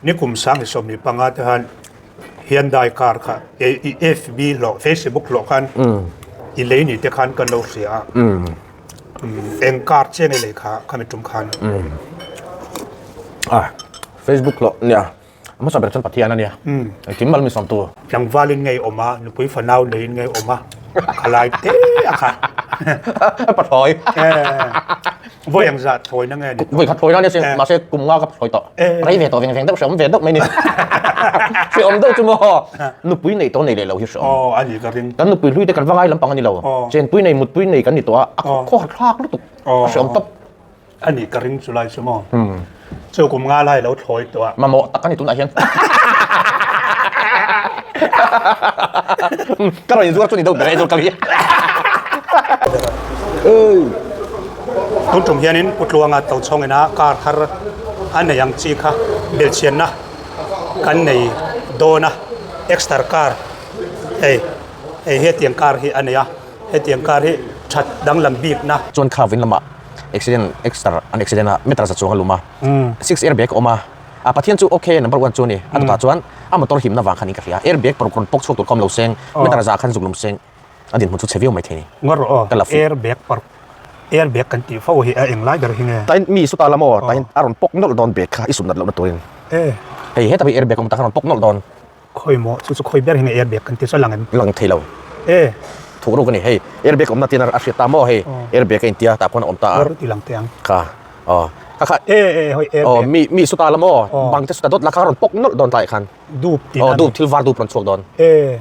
Nikum sang i 25 te khan Hyundai car kha i FB hlawh Facebook hlawh khan i lei ni te khan kan lo hria a. Eng car chiang i lei kha khami tum khan. Ah Facebook hlawh nia hmasa ber chuan Pathian a nia. Engkim mal mi sawmtu. Tlangvalin ngei awm a, nupui fanau neiin ngei awm a, khalai te a kha. Pathlawi. Vawi ang zah thlawina nge ni tawh? Vawi khat thlawina ania sin, mahse kum nga ka thlawi tawh. Rei ve tawh veng veng deuh, hreawm ve deuh mai ni. Hreawm deuh chu maw, nupui neih tawh nei leh lo hi hreawm. Aw, a ni ka ring. Kan nupui hlui te kan va ngai lampang a ni lo. Chenpui nei, mutpui nei kan ni tawh a, a khaw thlak lutuk, a hreawm tawp. A ni ka ring chu lai chu maw. Chu kum nga lai lo thlawi tawh a. Mamawh tak a ni tunah hian. Ka rawn inzuar chu ni deuh ber e chu ka hi. Tun tum hianin Pu Tluanga Tochhawng ina car thar a nei ang chi kha belhchianna kan nei dawn a, Exter car hei hei hetiang car hi a nei a, hetiang car hi that danglam bikna. Chuan kha vin lamah accident Exter an accident a meter za chuang a lum a, 6 airbag a awm a. A Pathian chu ok number one chu a ni. A dawtah chuan a motor himna vang khan in ka hria. Airbag paruk rawn pawk chhuak tur kha awm lo seng, meter za khan zuk lum seng. A dinhmun chu chhe viau mai thei ni. Ngaw rawh aw, Ka la fuh. Airbag paruk, airbag kan tih fo hi a eng lai ber hi nge? Tain mi suta la maw, tain a rawn pawk nawlh dawn bag kha i sut nat lohna turin. E. Hei heta hi airbag awm ta kha rawn pawk nawlh dawn. Khawi maw, chu chu khawi ber hi nge airbag kan tih chu a lang em? Lang thei lo. E. Thuk ruk a ni, hei airbag awmna tiin a hriat ta maw hei, airbag a intia tah khuan a awm ta a. Ngaw rawh ti lang teh ang. Kha. Aw kha kha E e hoi e aw mi mi suta lam aw bang te suta dawt la kha rawn pawk nawlh dawn tlaiah khan dup tih aw dup thil var dup rawn chhuak dawn e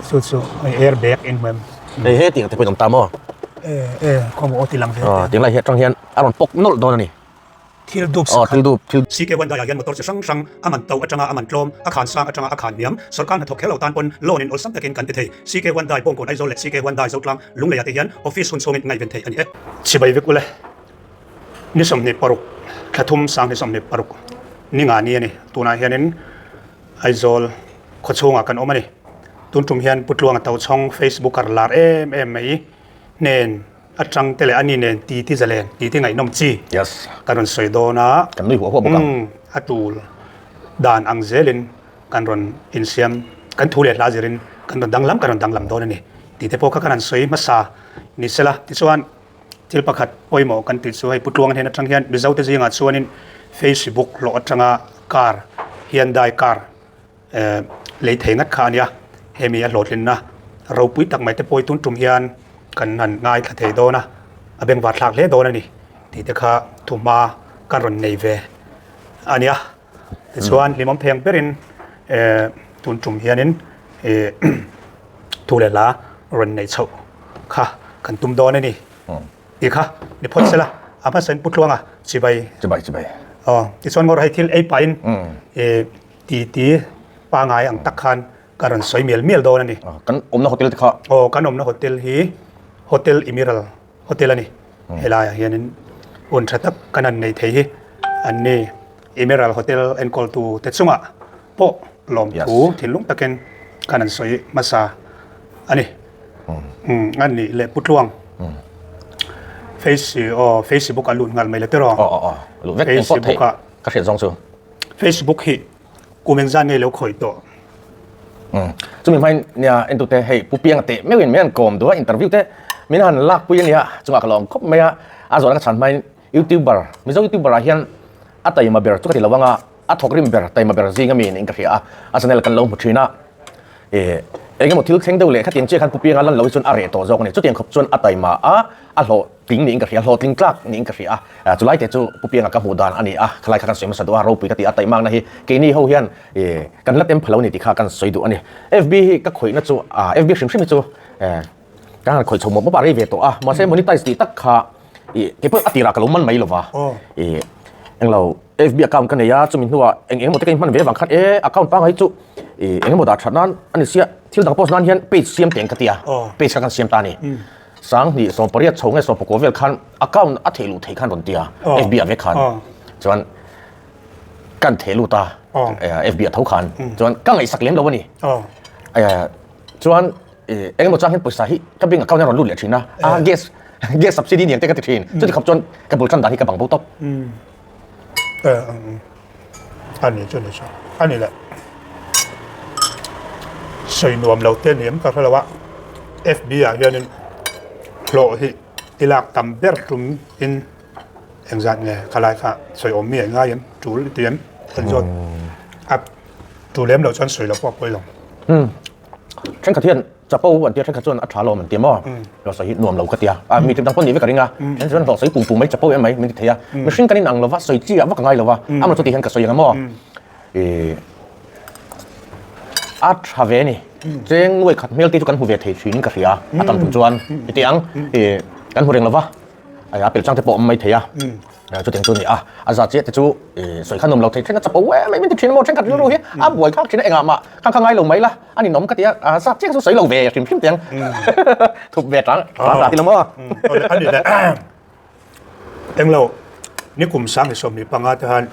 chu chu hei air bag eng hmem hei he tiang te pawhin awm ta maw e e khawmaw aw ti lang ve aw tiang lai hi atang hian a rawn pawk nawlh dawn a ni thil dup aw thil dup thil CK Hyundai ah hian motor chi hrang hrang a man to atanga a man tlawm a khan sang atanga a khan hniam sorkar hnathawk kher lo tan pawn loan in awlsam takin kan ti thei CK Hyundai Bawngkawn Aizawl leh CK Hyundai Zotlang Lungleiah te hian office hun chhungin ngaihven theih a ni e. Chibai vek ule, ni 26, thla thum sang ni 26 ni nga ni a ni. Tunah hianin Aizawl khaw chhungah kan awm a ni. Tun tum hian Pu Tluanga Tochhawng Facebooker lar em em mai hnen atang te leh ani nen ti ti zalen, ti ti ngaihnawm chi kan rawn sawi dawn a. Kan nui huah huah bawk ang. A tul dan ang zelin kan rawn insiam, kan thu leh hla zirin kan rawn danglam kan rawn danglam dawn a ni tih te pawh kha kan han sawi hmasa ni sela. Tichuan thil pakhat pawimawh kan tih chu hei Pu Tluang hnen atang hian Mizo te zingah chuanin Facebook hlawh atanga car Hyundai car lei thei ngat kha a nia. Hemi a hlawhtlinna ropui tak mai te pawh hi tun tum hian kan han ngaithla thei dawn a, a bengvar thlak hle dawn a ni tih te kha thuhma kan rawn nei ve a nia. Tichuan hlimawm thei ang berin tun tum hianin thu leh hla rawn neih chhoh kha kan tum dawn a ni tih kha ni phawt sela a hmasain Pu Tluanga chibai chibai chibai aw tichuan ngawr hei thil ei pahin ti ti pangai ang tak khan ka rawn sawi mial mial dawn a ni. Kan awmna hotel te kha aw kan awmna hotel hi Hotel Imiral Hotel a ni. Helaiah hianin hun tha tak kan han nei thei hi an ni. Emerald Hotel enkawltu te chungah pawh lawmthu thinlung takin kan han sawi hmasa a ni. An nih leh Pu Tluang Face aw Facebook a lut nghal mai le tiraw? Aw aw aw lut vek eng pawh theih ka hriat zawng chu. Facebook hi kum engzat nge lo khawih tawh? Chumi hmain nia entute hei Pu Pianga teh meuhin min han kawm duh a interview te min han lakpui a nia chungah ka lawm khawp mai a a zawhna ka chhan hmain Youtuber, Mizo Youtuber ah hian a taima ber chu ka ti lo ang a, a thawk rim ber, taima ber zing ami niin ka hria a, a channel kan lo hmu thin a, eh eng emaw thil thleng deuh leh khatiang chiah khan Pu Pianga lan lo hi chuan a reh tawh zawk a ni, chutiang khawp chuan a taima a, a hlawhtling niin ka hria, hlawhtling tlak niin ka hria a, chulai te chu Pu Pianga ka hmuh dan a ni a, khalai kha kan sawi hmasa duh a, ropui ka ti a, taimakna hi keini ho hian eh kan la tem pha lo a ni tih kha kan sawi duh a ni. FB hi ka khawihna chu, ah FB hrim hrim hi chu eh kan han khawih chho mawp mawp a rei ve tawh a, mahse monetize tih tak kha I kei pawh a tirah ka lo man mai lo va. I englo FB account ka nei a, chumi hnuah eng engemaw te ka inhman ve vang khan e account pangngai chu i engemaw dah that nan a ni sia, thil dang post nan hian page siam teng ka ti a, page kha kan siam ta a ni. 2018 chho nge 19 vel khan account a theih luh theih khan rawn ti a, FB ah vek khan. Chuan kan theh lut a, FB ah tho khan. Chuan ka ngaihsak lem lo a ni. Chuan eng emaw chang hian pawisa hi ka bank account hian rawn lut leh thin a, a gas gas subsidy niang te ka ti thin, chuti khawp chuan ka bul tan dan hi ka bang bo tawp. A ni chu ni chu. A ni le. Sawi nuam lo te ni em ka hre lo a. FB ah hianin hlawh hi i lak tam ber tum in engzat nge khalai kha sawi awm mi a ngai em tul i ti em kan zawt a tul lem loh chuan sawi loh pawh a pawi lo. Thenkhat hian chapo an tia thenkhat chuan a tha lo an ti maw hlawh sawi hi nuam lo ka tia a mi dang pawh nih vek ka ring a then chuan hlawh sawi pum pum mai chapo em mai min ti thei a mihring kan inang lova sawi chi ah vak a ngai lova amaw chu ti hian ka sawi ang a maw ih a tha ve a ni cheng nuai khat hmel te chu kan hmu ve thei thin ka hria a tam tum chuan heti ang ih kan hmu reng lova a pel chang te pawh a awm mai thei a. Chutiang chu a ni a, a zat chiah te chu sawi kha nuam lo thei then a chapo em mai min ti thin a maw thenkhat rilru hi a buai thlak thin a engah mah kha kha ngai lo mai la a ninawm ka ti a, a zat chiah chu sawi lo ve hrim hrim teng thup ve tang tang tah ti lo maw. A ni le englo nikum sang 15 te khan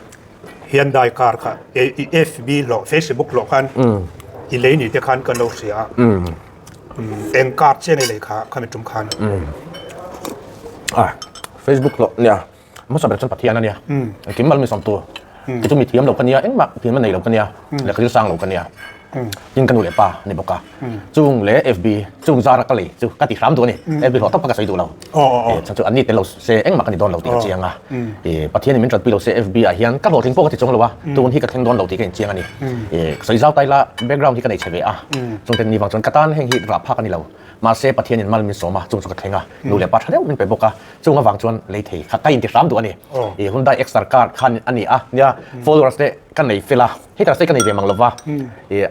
Hyundai car kha i FB hlawh Facebook hlawh khan i lei ni te khan kan lo hria a. Eng card chiah nge lei kha khami tum khan. Ah Facebook hlawh nia hmasa ber chuan Pathian ania engkim mal min sawm tu kei chu mi thiam lo ka nia engmah thiam a nei lo ka nia lehkha thil sang lo ka nia tin ka nu leh pa ni bawk a chung leh FB chung zara ka lei chu ka ti hram duh ani FB hlawh tawp kha ka sawi duh lo chhan chu an ni tel lo se engmah ka ni dawn lo tih ka chiang a Pathian in min tanpui lo se FB ah hian ka hlawhtling pawh ka ti chuang lo a tun hi ka thleng dawn lo tih ka inchiang ani sawi zau tai la background hi ka nei chhe ve a chungte ni vang chuan ka tan heng hi rah phak a ni lo mahse Pathian in mal min sawm a chung chu ka thleng a nu leh pa tha deuh min pe bawk a chung avang chuan lei thei kha ka inti hram duh ani Hyundai Exter car khan a ni a nia followers te ka nei fel a haters te ka nei ve mang lova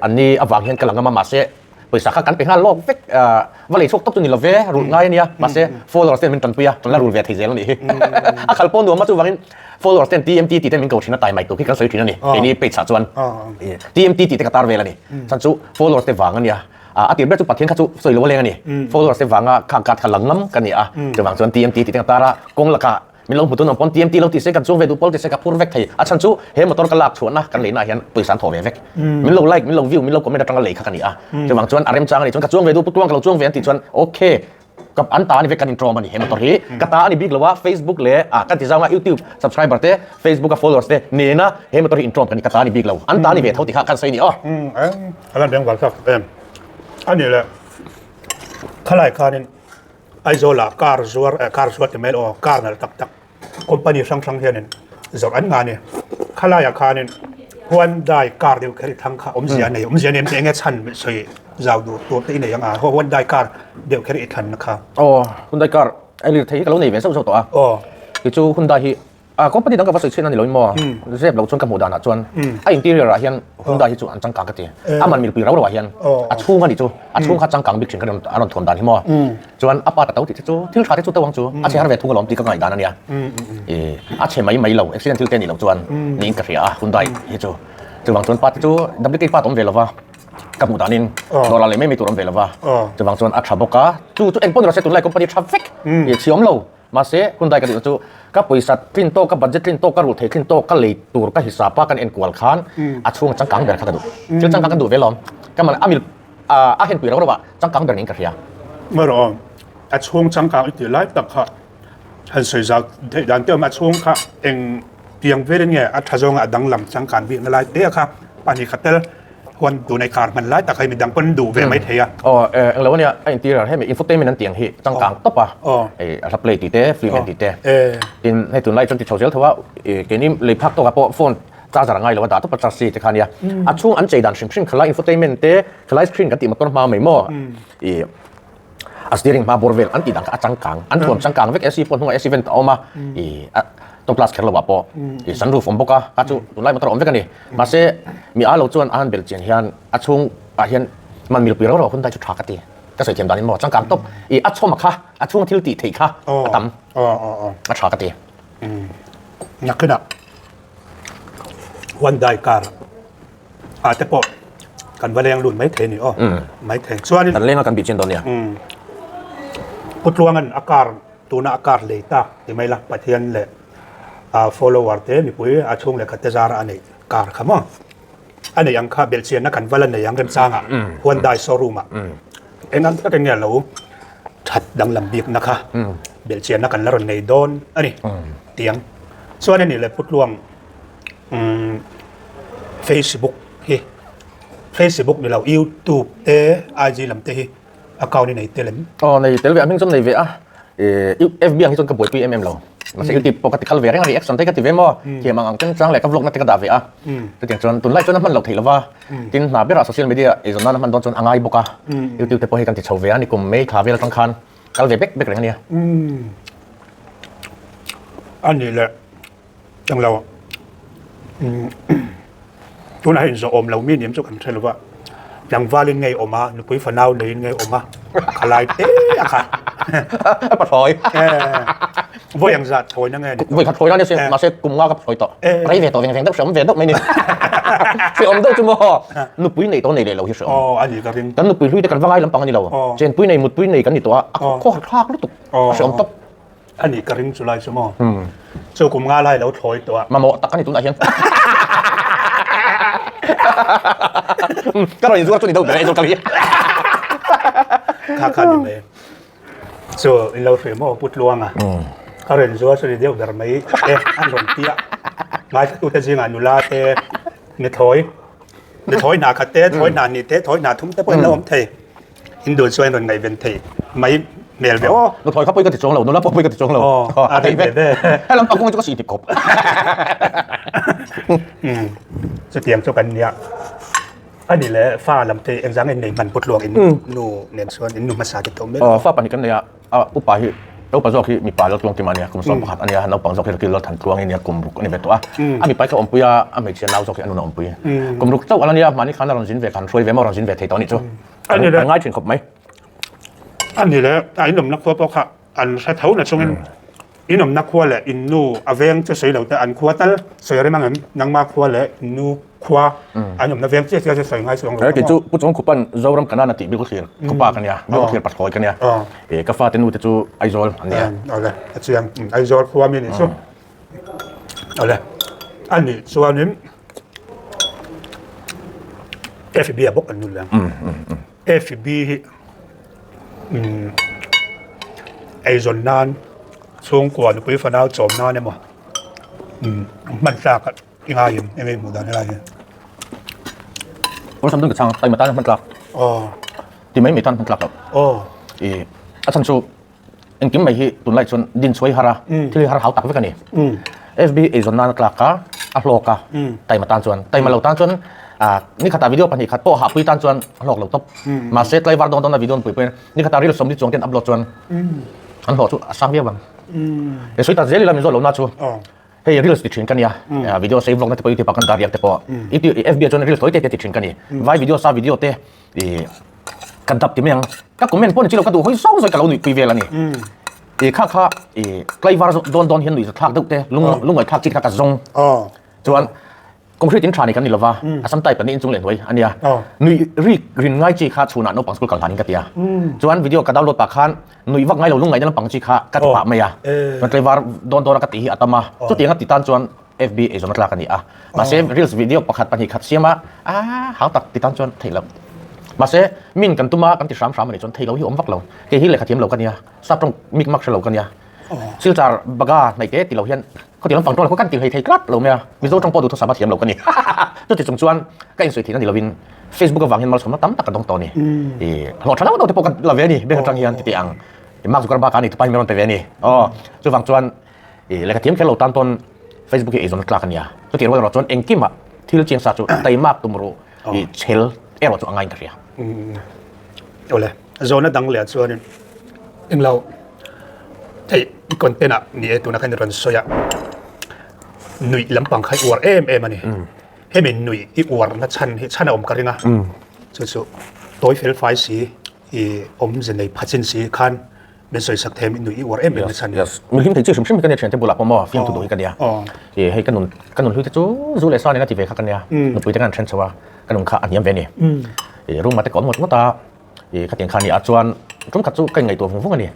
an ni avang hian ka la ngam a mahse Pawisa kha kan pe nghal lawk vek va lei chhuak tawp chu ni lo ve, rulh ngai a nia, mahse followers ten min tanpui a, kan la rul ve thei zel a nih hi. A khal pawh nuam a chuvangin followers ten TMT tih ten min ko thin a, tai mai tur khi kan sawi thin a ni, keini page ah chuan TMT tih te ka tar vel a ni, chhan chu followers te vang a nia, a tir ber chu Pathian kha chu sawi lo a leng a ni, followers te vanga khang card kha la ngam ka ni a, chuvang chuan TMT tih te ka tar a, kawng lakah Min lo hmu tun ang pawn TMT lo ti se kan chuang ve duh pawl ti se ka phur vek thei. A chhan chu he motor ka lak chhuahna kan leina ah hian pawisa an thawh ve vek. Min lo like, min lo view, min lo comment atanga lei kha ka ni a. Chuvang chuan a remchang a nih chuan ka chuang ve duh pu tuang ka lo chuang ve an tih chuan ok ka an ta a ni vek kan intrawm a ni he motor hi. Ka ta a ni bik lo a Facebook leh ah kan ti zau nga YouTube subscriber te Facebook a followers te nena he motor hi intrawm ka ni ka ta a ni bik lo. An ta a ni ve tho tih kha kan sawi a ni aw. A lan bengvar thlak em a ni le khalai khanin Aizawlah car zuar eh car zuar ti mai lo aw car nalh tak tak company hrang hrang hianin zawrh an ngah a ni. Khalaiah khanin Hyundai car deuh kher i thlang kha awmzia a nei awmzia a nei em enge chhan sawi zau duh tur te i nei ang a Hyundai car deuh kher i thlanna kha. Aw Hyundai car a lirthei hi ka lo nei ve zauh zauh tawh a. Aw. Tichu Hyundai hi A company dang ka va sawi chhin a ni lo in maw? Zep lo chuan ka hmuh danah chuan a interior ah hian Hyundai hi chu an changkang ka ti. A man milpui rau rau ah hian a chhung a nih chu a chhung kha changkang bik thin ka a rawn thuam dan hi maw? Chuan a pa ta to tih te chu thil tha te chu to ang chu a chhe har ve thung alawm tih ka ngaihdan a nia. Ih a chhe mai mai lo accident thil te nih loh chuan niin ka hria a Hyundai hi chu. Chuvang chuan pa te chu duplicate part a awm ve lo va ka hmuh danin dawrah leh mai mai tur a awm ve lo va chuvang chuan a tha bawk a chu chu engpawh ni rawh se tunlai company tha vek ih chhi awm lo. Mahse, Hyundai ka tihna chu ka pawisa tlin tawk, ka budget tlin tawk, ka rulh theih tlin tawk, ka lei tur ka hisap a kan enkual khan a chhunga changkang ber kha ka duh. Thil changkang ka duh ve lawm. Ka man a mil a henpui rauh rauh ah changkang ber niin ka hria. Erawh a chhung changkang i tih lai tak kha han sawi zau theih dan te awm a chhung kha eng tiang velin nge a tha zawnga a danglam changkan bikna lai te kha pahnih khat tel Huan tun ei kar hman lai tak hei midang pawn duh ve mai thei a. Aw englo ania a interior hemi infotainment an tih ang hi changkang tawp a a hla play tih te film en tih te tin hei tunlai chuan ti chho zel tho a keini lei phak tawkah pawh phone charger a ngai lo a dah tawp a charge chi te kha ania a chhung an chei dan hrim hrim khalai infotainment te khalai screen kan tih motor hma mai maw ih A steering hma bawr vel an tih dan kha a changkang, an thuam changkang vek AC pawh hnungah AC vent a awm a, ih a top class kher lovah pawh ih sunroof awm bawk a, kha chu tunlai motor a awm vek a ni. Mahse mi a lo chuan a han bel chian hian a chhung ah hian man milpui rau rau hun dai chu tha ka ti, ka sawi thiam danin maw changkang tawp ih a chhawm a kha a chhunga thil tih theih kha a tam a tha ka ti. Nakinah Hyundai car Ah te pawh kan va leng lut mai thei a ni aw. Mai thei. Chuanin. Kan leng a kan bih chian dawn nia. Pu Tluanga'n a car tuna a car lei tak ti mai la Pathian leh a follower te mipui a chhung leh khat te zara a neih car kha maw. A neih ang kha belhchianna kan va la nei ang remchangah Hyundai showroom ah eng ang tak enge lo that danglam bikna kha belhchianna kan la rawn nei dawn a ni tiang. Chuan a nih leh Pu Tluang. Facebook hi Facebook ni lo YouTube te IG lam te hi account i nei tel em? Aw nei tel ve a hming chuan nei ve a FB ang hi chuan ka buaipui em em lo mahse YouTube pawh ka ti kal ve reng a reaction te ka ti ve maw thiam ang ang ten chang leh ka vlog na te ka dah ve a chutiang chuan tunlai chuan a hman loh theih lova tin hna berah social media eizawn nan a hman dawn chuan a ngai bawk a YouTube te pawh hei kan ti chho ve a ni kum May thla vel atang khan kal ve bek bek reng a nia. A nih leh Englo tunah hian zawh awm lo mi nim chu kan hre lova, tlangvalin ngei awm a, nupui fanau neiin ngei awm a, khalai te a kha. A pathlawi. Vawi ang zat thlawina nge ni tawh? Vawi khat thlawina nia sin, mahse kum nga ka thlawi tawh. Rei ve tawh veng veng deuh, hreawm ve deuh mai ni. Hreawm deuh chu maw, nupui nei tawh nei leh lo hi hreawm. Aw, a ni ka ring. Kan nupui hlui te kan va ngai lampang a ni lo. Chenpui nei, mutpui nei kan ni tawh a, a khawhar thlak lutuk, a hreawm tawp. A nih ka ring chu lai chu maw? Chu kum nga lai lo thlawi tawh a. Mamawh tak a ni tunah hian. Ka rawn inzuar chu ni deuh ber e Aizawl kal hi. Kha kha ni mai. Chu in lo hrilh maw Pu Tluanga. Ka rawn inzuar chu ni deuh ber mai e an rawn ti a. Ngaithlatute zingah nula te nithlawi nithlawi hna khat te, thlawi hna hnih te, thlawi hna thum te pawh in lo awm thei. In dun chuan rawn ngaihven theih mai hmel ve aw. Nuthlawi kha pawi ka ti chuang lo, nula pawh pawi ka ti chuang lo. Aw, a rei ve ve. He lam pang kawng chu ka sih tip khawp. Chutiang chu kan nia. A ni le, fa lam te engzang in nei hman put luang in nu nen chuan in nu hmasa te tawh mek. Aw, fa pahnih kan nei a, a upa hi upa zawk hi mipa Laltluang Tima a nia, kum 11 a nia, naupang zawk hi Rakil Lalthantluang i nia, kum ruk a ni ve tawh a. A mipa hi ka awmpui a, a hmeichhia nau zawk hi a nun a awmpui. Kum ruk chauh a la nia, mahni khan a rawn zin ve, ka han hruai ve maw, a rawn zin ve thei tawh a nih chu. A ni le. An ngai thin khawp mai. A ni le, a inawmna khua pawh kha an hre tho na chungin inawmna khua leh in nu a veng chu sawi lo te an khua tal sawi rem ang em? Nangma khua leh in nu khua an awmna veng chiah chiah chu sawi ngai chuang lo He kei chu Pu Chawngkhupan Zoram Kanan a tih Biakul Thlir khawpa ka nia, Biakul Thlir Pathlawi ka nia. E ka fate nu te chu Aizawl an nia. Awle, a chiang. Aizawl khua mi nih chu. Awle, a nih chuanin FB a bawk an nul ang. FB hi eizawn nan chhungkua nupui fanau chawm nan emaw hman tlak a i ngai em enge i hmuh dan helai hian. Awlsam dun ka chhang taima tan hman tlak. Aw. Ti mai mai tan hman tlak loh. Aw. I a chhan chu Engkim mai hi tunlai chuan din chhuai har a, thil hi har hau tak vek a ni. FB eizawn nan a tlak a, a hlawk a, taima tan chuan. Taima lo tan chuan ni khatah video pahnih khat pawh hahpui tan chuan a hlawk lo tawp. Mahse tlaivar dawn dawn a video an pui pawhin ni khatah reel sawmli chuang te an upload chuan an hlawh chu a sang viau ang. He sawi ta zel ila min zawh lohna chu hei reels ti thin ka nia, video sei vlog na te pawh youtube ah kan dah riak te pawh FB ah chuan reels tawi te te ti thin ka ni. Vai video sa video te I ka dap ti mai ang. Ka comment pawh ni chi lo ka duh hawi zawng zawng ka lo nuih pui vel a ni. I kha kha i tlaivar dawn dawn hian nuih zathlak deuh te lung lungawi thlak chi kha ka zawng. Chuan concrete in tha ni kan ni lova a sam type kan ni inchung leh hnuai a nia. Nuih rik rin ngai chi kha chhunah naupang school kal hlan in ka ti a. Chuan video ka download pah khan nuih vak ngai lo lungngaihna lampang chi kha ka ti pah mai a. Chuan tlaivar dawn dawn a ka tih hi a tam a. Chutiang a ti tan chuan FB eizawn a tlak a ni a. Mahse reels video pakhat pahnih khat siam a, a hau tak ti tan chuan theih loh. Mahse min kan tum a, kan ti hram hram a nih chuan theih loh hi awm vak lo. Kei hi lehkha thiam lo ka nia, sap tawng mik mak hre lo ka nia. Silchar baga hnaih te ti lo hian khawti lampang tawng lah kan ti hlei thei tlat lo mai a, Mizo tawng pawh duhthusam a thiam lo ka ni. Chuti chung chuan ka insawi theihna ni lovin Facebook avang hian malsawmna tam tak ka dawng tawh a ni. I hlawh tha lo deuh te pawh ka la ve a ni, bank atang hian ti teh ang. Mark Zuckerberg a ni tupa hi min rawn pe ve a ni. Aw, chuvang chuan I lehkha thiam kher lo tan pawn Facebook hi eizawn tlak a nia. Chutih rual erawh chuan engkimah thil chiang sa chu taimak tum ruh i chhel erawh chu a ngaiin ka hria. Awle, zawhna dang leh ah chuanin englo hei i content ah ni e tuna khan i rawn sawi a, nuih lampang kha i uar em em a ni. Hemi nuih i uarna chhan hi chhan a awm ka ring a, chu chu tawi fel fai si i awmze nei phachin si khan Min sawi sak thei, min nuih i uar em em nasa nia. Yes, min hlim thei chi hrim hrim hi ka nia thiante bulah pawh maw fiamthu duh hi ka nia. I hei ka nun ka nun hlui te chu zu leh sa nen a ti ve kha ka nia. Nupui te khan an then chho a, ka nun kha a hniam ve a ni. I room ah te ka awm ngawt ngawt a, i khatiang kha a ni a chuan tum khat chu ka inngaihtuah vung vung a ni.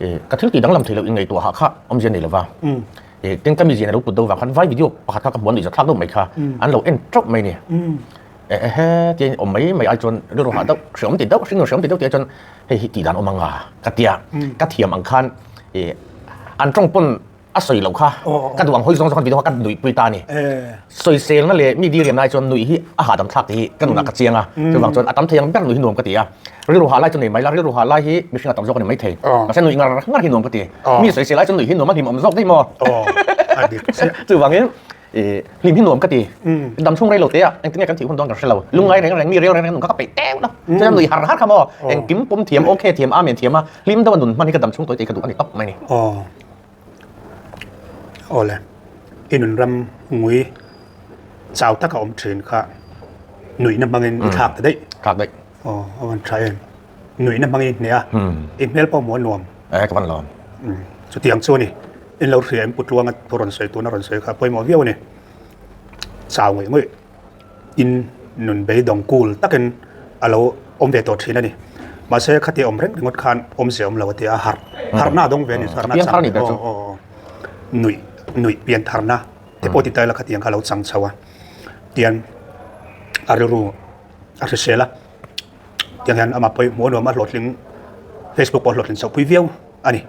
I ka thil tih danglam thei loh inngaihtuah hah kha awmzia nei lova. I tin ka mizia nen lo put do vang khan vai video pakhat kha ka hmu a nuih zathlak deuh mai kha an lo en teuh mai a ni. Ehe tia in awm mai mai ai chuan rilru hah deuh hreawm ti deuh hringnun hreawm ti deuh tih ai chuan hei hi tih dan awm ang a ka tia ka thiam ang khan ih an tawng pawn. A sawi loh kha ka duh ang hawi zawng zawng khan video kha ka nuihpui ta a ni. Sawiselna leh mi diriam lai chuan nuih hi a hahdam thlak tih hi ka nunah ka chiang a, chuvang chuan a tam thei ang ber nuih hi nuam ka ti a. Rilru hah lai chu nei mai la, rilru hah lai hi mihring a tam zawk a ni maithei. Mahse nuih ngar ngar hi nuam ka ti. Mi sawisel lai chuan nuih hi nuam a hlimawm zawk daih maw? Chuvangin hlim hi nuam ka ti. Dam chhung rei lo te a, engtin nge kan thih hun dawn kan hre lo. Lungngai reng reng, mi rel reng reng nun kha ka peih teuh lo. Chuan nuih har har kha maw? Engkim pawm thiam, okay thiam, amen thiam a, hlim deuh a nun hman hi ka dam chhung tawi tei ka duh a ni tawp mai ni. Awle, i nun ram ngui chau taka awm thin kha nuihna hmangin i thlak ta daih. Thlak daih. Aw, a van tha em. Nuihna hmangin i hneh a, i hmel pawh hmuh a nuam. Eh, ka van lawm. Chutiang chu a ni. In lo hria em Pu Tluanga thu rawn sawi tuna rawn sawi kha a pawimawh viau a ni. Chau ngawih ngawih. In nun beidawng cool takin a lo awm ve tawh thin a ni. Mahse khati awm reng ringawt khan awmzia awm lo a ti a, harh harhna a dawng ve a ni. Harhna chang aw aw aw nuih nuih pian tharna te pawh ti ta ila khatiang kha a lo chang chho a. Tian a rilru a hrisel a, tiang hian amah pawh hi hmuh a nuam a hlawhtling Facebook pawh a hlawhtlin chhoh pui viau a ni.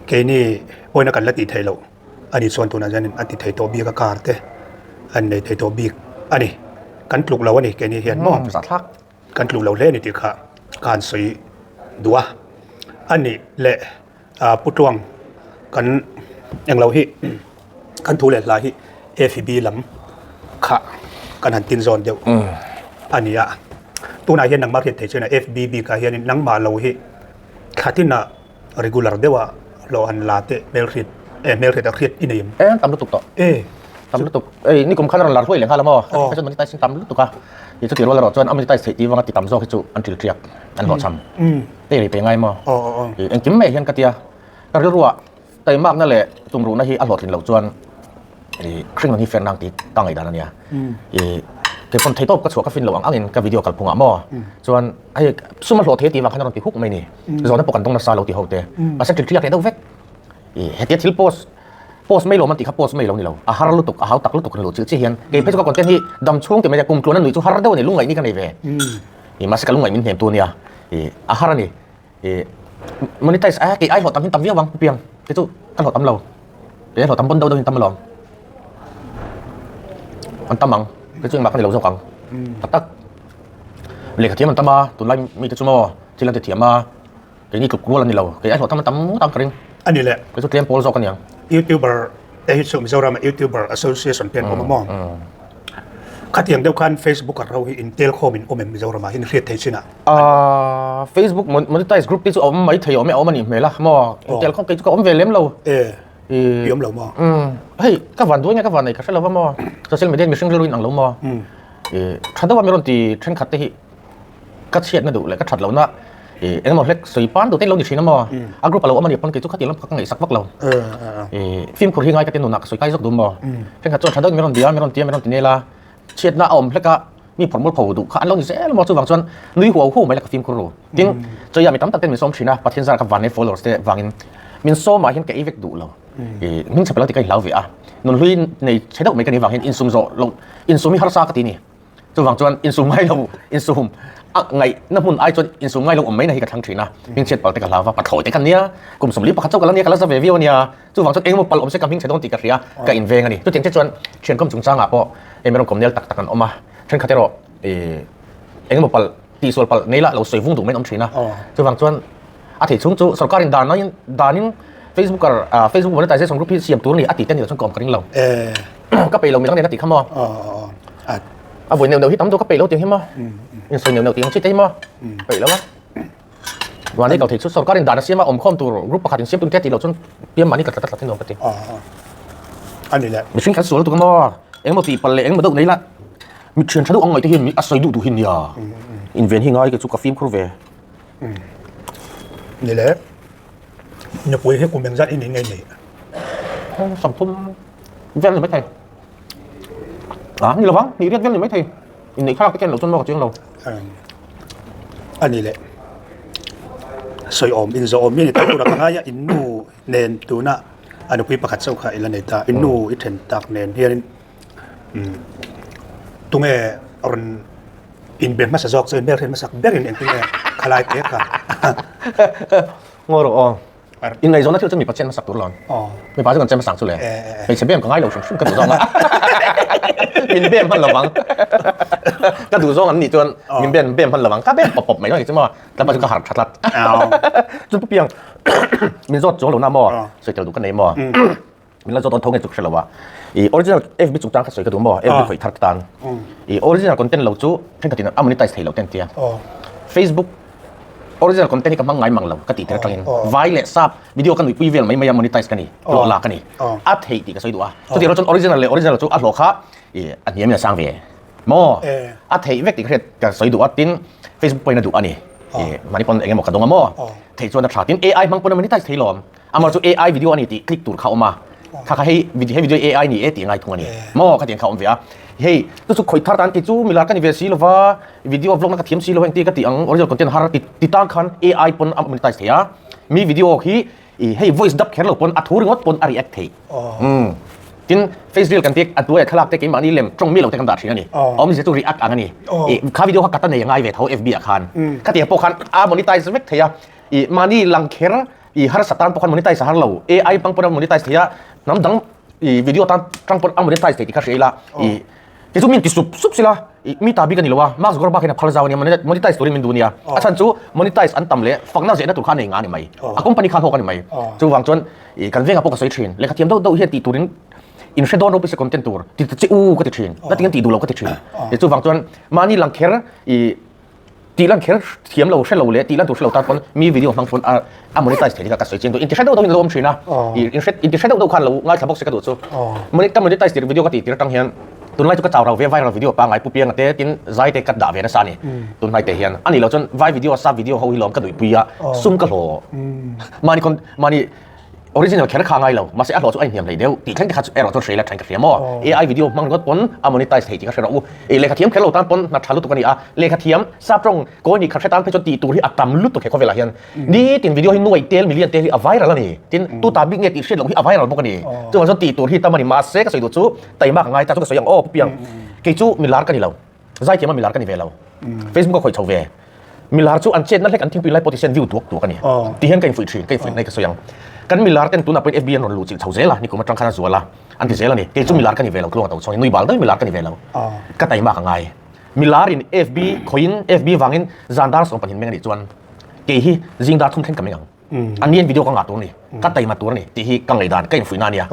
Keini pawhin a kan la tih theih loh. Ani chuan tunah hian a ti thei tawh bik a car te an nei thei tawh bik a ni. Kan tluk lo a ni keini hian maw? Zahthlak. Kan tluk lo hle a ni tih kha ka han sawi duh a. A nih leh Pu Tluang kan englo hi kan thu leh hla hi FB lam kha kan han tin zawn deuh a ni a. Tunah hian nangmah hriat theih chuan FB bikah hianin nangmah lo hi thla tinah Regular deuh a hlawh han la teh hmelhriat eh hmelhriat a hriat i nei em? Eh tam lutuk tawh. Eh. Tam lutuk. Ei nikum khan a rawn lar hluai leh nghal a maw? Kha chuan monetize tam lutuk a. Ti chuti rual erawh chuan a monetize theih tih vanga ti tam zawk hi chu an ṭil ṭiak an hlawhchham. Te ri pe ngai maw? Engkim mai hian ka tia ka rilruah taimakna leh tumruhna hi a hlawhtlin loh chuan hringnun hi fair nang tih ka ngaihdan a nia. Kei pawn theitawp ka chhuah ka fin loh ang angin ka video kalphungah maw chuan hei sum a hlawh thei tih vang khan a rawn ti huk mai ni. Zawhna pawh kan dawng nasa lo ti ho te. Mahse ṭil ṭiak leh deuh vek. Hetia thil post post mai lo man tih kha post mai lo ni lo. A har lutuk a hau tak lutuk an luh chilh chiah hian kei phei chu ka content hi dam chhung ti mai kum tluan a nuih chu har deuh a ni lungngaih ni ka nei ve. Mahse ka lungngaih min hnem tu ania. A har a ni. Monetize a kei ai hlawh tam hin tam viau ang piang te chu ka hlawh tam lo kei ai hlawh tam pawn deuh deuh hin tam alawm an tam ang kei chu engmah ka ni lo zawk ang tak tak lehkha thiam an tam a tunlai mi te chu maw thil an ti thiam a keini tluk rual an ni lo kei ai hlawh tam an tam ngawt ang ka ring a ni le kei chu tlem pawl zawk a niang youtuber te hi chu Mizoram youtuber association te an awm a maw khatiang deuh khan Facebook a ro hi intel khawm in awm em Mizoram ah hian hriat thei chin ah Ahh Facebook monetize group te chu a awm mai thei awm e a awm a nih hmel a maw intel khawp kei chu ka awm ve lem lo e i awm lo maw umm hei ka van duai nge ka van nei ka hre lo va maw social media mihring rilru in ang lo maw i tha deuh a mi rawn ti thenkhat te hi ka chhiatna duh leh ka that lohna i engemaw hlek sawi pan duh te lo ni thin a maw a group a lo awm a nih pawn kei chu khatiang lam ka ngaihsak vak lo i fimkhur hi ngai ka ti nunah ka sawi kai zawk duh maw thenkhat chuan tha deuh in mi rawn bia mi rawn ti a mi rawn ti nel a chhiatna a awm hlek a mi phawrh mual pho duh kha an lo ni zel maw chuvang chuan nui huau huau mai la ka fimkhur ru tin chawia mi tam tak ten min sawm thin a Pathian zar ka van nei followers te vangin min sawmah hian ka ei vek duh lo i hming chhep lo ti ka inhlau ve a nun hlui nei chhe deuh mai ka nih vang hian insum zawh lo insum hi harsa ka ti ni chuvang chuan insum ngai lo insum a ngaih na hmun ai chuan insum ngai lo awm mai na hi ka thlang thin a hming chhiat pal te ka hlau va pathlawi te ka nia kum 41 chauh ka la nia ka la za ve viau ania Chuvang chuan engemaw palh awm se ka hming chhe dawn tih ka hria, ka inveng a ni. Chutiang che chuan thiankawm chungchangah pawh hei min rawn kawm nel tak tak an awm a, thenkhat erawh ih engemaw palh tihsual palh nei lah lo sawi vung duh mai an awm thin a. Chuvang chuan a theih chhung chu sorkarin dan danin Facebooker Facebook monetization group hi siam tur a ni a tih te ni lo chuan ka awm ka ring lo. Ka peih lo midang nen a tih kha maw? A vawi neuh neuh hi tam deuh ka peih lo tiang hi maw? Insawi neuh neuh tih ang chi te hi maw? Peih lo a. Mahni kal thei chu sorkar in dan a siam a awm khawm tur group pakhat in siam tum te tih loh chuan piam mahni tla tla tla thin nuam ka ti. A ni le. Mihring khan sual lutuk a maw? Engemaw tih palh leh engemaw deuh nei la mi thian tha deuh ang ngaih te hian mi a sawi duh duh hi nia. Inven hi ngai ke chu ka fimkhur ve. Ni le. Nupui hi kum engzat i nih ngei nei? 30 vel ni maithei. A ni lovang, hnih riat vel ni maithei. Inneih thlalak te ken loh chuan maw ka chiang lo. A ni leh. Sawi awm in zawh awm hi a ni ta tura ka ngai a, in nu nen tuna a nupui pakhat chauh kha i la nei ta, in nu i then tak nen hianin tunge rawn inbe hmasa zawk chu, inbel hriat hmasak berin engtin nge khalai te kha. Ngaw rawh aw. Inngaihzawnna thil chu mipa chen hmasak tur lo. Mipa chu kan chen hmasak chu le. Hmeichhe bem ka ngai lo hrim hrim ka duh zawng a. Min bem hman lovang. Ka duh zawng an nih chuan min bem bem hman lovang. Ka bem pawp pawp mai lo ni chu maw. Tlapa chu ka harh tha tlat. Chu pu piang min zawt chuang lo na maw. Sawi tel duh ka nei maw. Min la zawt dawn tho nge chu ka hre lo a. I original FB chungchang kha sawi ka duh maw? FB khawih thar tan. I original content lo chu thenkhatin a monetize thei lo te an tia. Facebook original content hi ka hmang ngai mang lo ka tih tir atangin vai leh sap video ka nuihpui vel mai mai a monetize ka ni, hlawh la ka ni. A theih tih ka sawi duh a. Chutih erawh chuan original leh original chu a hlawh kha i a hniamin a sang ve maw? A theih vek tih ka hriat ka sawi duh a tin Facebook pawhin a duh a ni. I mahni pawn eng emaw ka dawng a maw? Theih chuan a tha tin AI hmang pawn a monetize thei lawm. Amah chu AI video a ni tih click tur kha awm a, kha kha hei video hei video AI ni e tih a ngai thung a ni. Maw khatiang kha awm ve a. Hei chu chu khawih thar tan kei chu milar ka ni ve si lova, video vlog na ka thiam si lo engti ka tih ang original content har ti ti tan khan AI pawn a monetize thei a. Mi video hi i hei voice dub kher lo pawn a thu ringawt pawn a react thei. Umm tin face reel kan tih a hnuaiah thlalak te keimahni lem tawng mi lo te kan dah thin a ni. Awmzia chu react ang a ni. I kha video kha ka ta nei a ngai ve tho FB ah khan. Khatiang pawh khan a monetize vek thei a. I mahni lang kher I harsa tan pawh khan monetize a har lo. AI hmang pawn a monetize thei a, hnam dang i video tan tang pawn a monetize thei tih kha hria ila. I kei chu min ti sup sup sila, i mi ta bik a ni lo a, Mark Zuckerberg hian a phal zau a nia, monetize turin min duh a nia. A chhan chu monetize an tam leh fakna zehna tur kha a nei nga a ni mai. A company kha a hlawk a ni mai. Chuvang chuan i kan vengah pawh ka sawi thin, lehkha thiam deuh deuh hian tih turin in hre dawn ropui se content tur ti ta che u ka ti thin, na tinge an tih duh lo ka ti thin. Chuvang chuan mahni lang kher i Tih lan kher thiam lo hre lo leh tih lan tur hre lo tan pawn mi video hmang pawn a a monetize thei kha ka sawi chiang duh. Inti hre deuh deuh in lo awm thin a, i hre inti hre deuh deuh khan lo ngaithla bawk se ka duh chu. Ka monetize tir video ka tih tir atang hian tunlai chu ka chau rau ve viral video pangngai pu pianga te tin zai te ka dah ve nasa a ni tunlai te hian. A nih loh chuan vai video sap video ho hi lawm ka duhpui a sum ka hlawh. Mahni mahni Original kher kha a ngai lo, mahse a hlawh chu a inhniam hlei deuh tih thleng te kha chu erawh chuan hreila thain ka hria maw? AI video hmang ringawt pawn a monetize thei tih kha hre rawh u. Ei lehkha thiam kher lo tan pawn hna tha lutuk a ni a, lehkha thiam sap tawng kawi nih khat hre tan phei chuan tih tur hi a tam lutuk he khawvelah hian. Nitin video hi nuai tel million tel hi a viral a ni, tin tu ta bik nge tih hriat loh hi a viral bawk a ni. Chuvang chuan tih tur hi tam a ni, mahse ka sawi duh chu taima ka ngai ta chu ka sawi ang aw Pu Piang, kei chu milar ka ni lo. Zaithiam a milar ka ni ve lo. Facebook a khawih chho ve. Milar chu an chetna hlek an thingpui lai pawh ti hian view tuak tuak a ni. Ti hian ka infuih thin, ka infuih nai ka sawi ang. Kan milar ten tunah pawhin FB an rawn luh chilh chho zel a, nikum atang khan a zual a, an ti zel a ni. Kei chu milar ka ni ve lo, tluang a to chhuang in nui bal daih milar ka ni ve lo. Ka taima ka ngai. Milar in FB khawihin FB vangin zan dar 12 meng a nih chuan kei hi zing dar thum thleng ka meng ang. An ni hian video ka ngah tur a ni, ka taima tur a ni tih hi ka ngaihdan, ka infuihna a nia.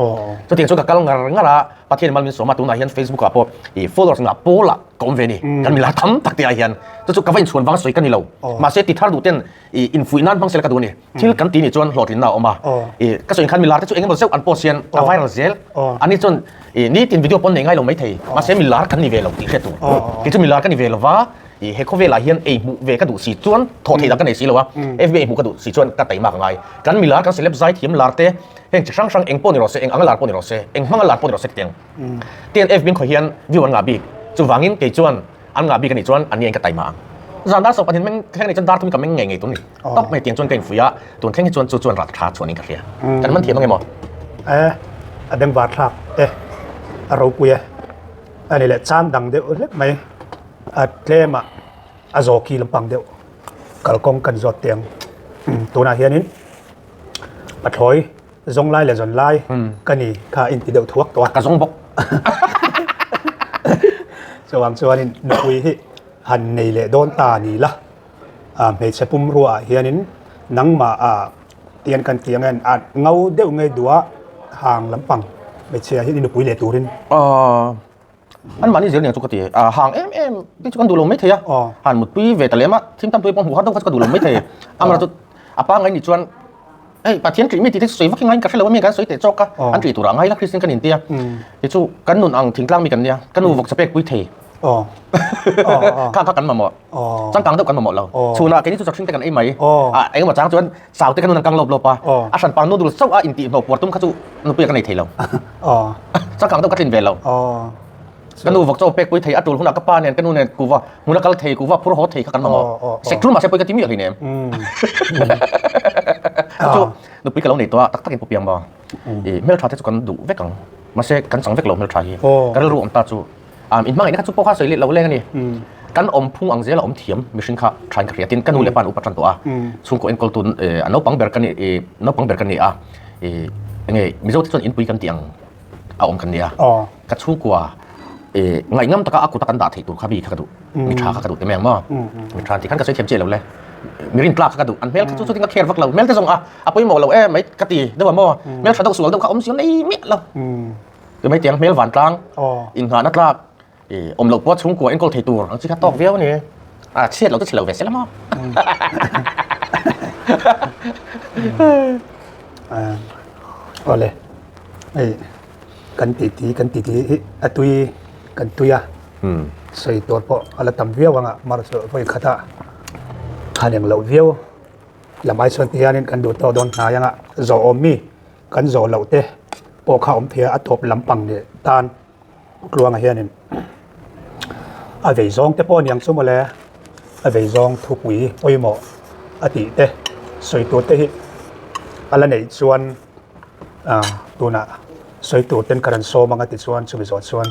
Chutiang chuan ka kal ngar ngar a, Pathian mal min sawm a, tunah hian Facebook ah pawh ih followers ngah pawlah ka awm ve a ni, kan milar tam tak te ah hian. Chu chu ka va inchhuan vang sawi ka ni lo, mahse ti thar duh ten ih infuih nan hmang sela ka duh a ni. Thil kan ti nih chuan hlawhtlinna a awm a, ih ka sawi khan milar te chu eng emaw zeuh an post hian a viral zel. An ni chuan ih nitin video pawn nei ngai lo maithei, mahse milar kan ni ve lo tih hriat tur. Kei chu milar ka ni ve lo va. I he khawvelah hian ei hmuh ve ka duh si chuan thawh theih dah ka nei si lo a, FB ei hmuh ka duh si chuan ka taima ka ngai. Kan milar kan celeb zai thiam lar te heng chi hrang hrang eng pawh ni rawh se, eng anga lar pawh ni rawh se, eng hmanga lar pawh ni rawh se titiang te an FB in khawi hian view an ngah bik. Chuvangin kei chuan an ngah bik a nih chuan an ni ang ka taima ang. Zan dar 12 meng thleng a nih chuan dar thum ka meng ngei ngei tun ni. Tawp mai tiang chuan ka infuih a, tun thleng hi chuan chu chuan rat tha chuan in ka hria. Kan man thiam ang em aw? E, a bengvar thlak e, a ropui e, a ni leh chang dang deuh hlek mai. A tlemah a zawki lampang deuh kalkawng kan zawt teh ang. Tunah hianin pathlawi zawng lai leh zawn lai ka ni kha a inti deuh thuak tawh a. Ka zawng bawk. Chuvang chuanin nupui hi han nei leh dawn ta ni la, hmeichhe pumruaah hianin nangmah tian kan tih ang hian a ngo deuh ngei duh a hang lampang hmeichhia hi i nupui leh turin. An mahni zel nia chu ka ti a, hang em em te chu kan duh lo mai thei a, han mutpui ve ta lem a, thim tam tui pawh hmuh har deuh kha chu ka duh lo mai thei. Amah chu a pangngai nih chuan hei Pathian ṭih mi tih te chu sawi vak hi ngaiin ka hre lo a, mi kan sawi teh chawk a, an ṭih turah ngai la Kristian kan intia. Ti chu kan nun ang thingtlang mi kan nia, ka nu vawk chapek pui thei. Kha kha kan mamawh, changkang deuh kan mamawh lo. Chhunah keini chu chawhring te kan ei mai, engemaw chang chuan Sau te ka nun an kang lawp lawp a, a hranpa noodle chauh a intih hnawh puar tum kha chu nupuia ka nei thei lo. Changkang deuh ka tlin ve lo. Ka nu vawk chaw pek pui thei a tul hunah ka pa nen ka nu nen kuva hmun a kal thei kuva phur haw thei kha kan mamawh. Sek tul mahse pawi ka ti miah hleinem. Chu chu nupui ka lo nei tawh a, tak takin pu piang maw. I hmeltha te chu kan duh vek ang. Mahse kan chang vek lo hmeltha hi. Ka rilru awm ta chu. In hmangaihna kha chu pawh kha sawi let lo leng a ni. Kan awm phung ang zela awm thiam mihring kha thain ka hria. Tin, ka nu leh pa an upa tan tawh a, chhungkaw enkawltu a naupang ber ka ni, naupang ber ka ni a, enge Mizote chuan inpui kan tih ang a awm kan ni a. Ka chhungkua ngaihngam taka a kuta kan dah theih tur kha mi kha ka duh, mi tha kha ka duh te mai ang maw? Mi tha tih khan ka sawi thiam chiah lo le. Mi rin tlak kha ka duh, an hmel kha chu chutin ka care vak lo, hmel te zawng a a pawimawh lo em mai ka ti deuh a maw? Hmel tha deuh sual deuh kha awm si nei miah lo. Ti mai tiang hmel vantlang, inngahna tlak, awm loh pawh chhungkua enkawl thei tur ang chi kha tawk viau a ni. A chhiat loh chu chhe lo ve se la maw? Awle, hei kan titi kan titi hi a tui kan tui a, sawi tur pawh a la tam viau ang a, amaherawhchu vawi khatah khan eng loh viau lam ai chuan ti hianin kan duh tawk dawn hnai ang a, zawh awm mi kan zawh loh te pawh kha awm thei a, a tawp lampang leh tan Tluanga hianin a vei zawng te pawh aniang chu mawle, a vei zawng thupui pawimawh a tih te sawi tur te hi a la neih chuan ah tunah sawi tur ten ka rawn sawm ang a ti chuan chumi zawh chuan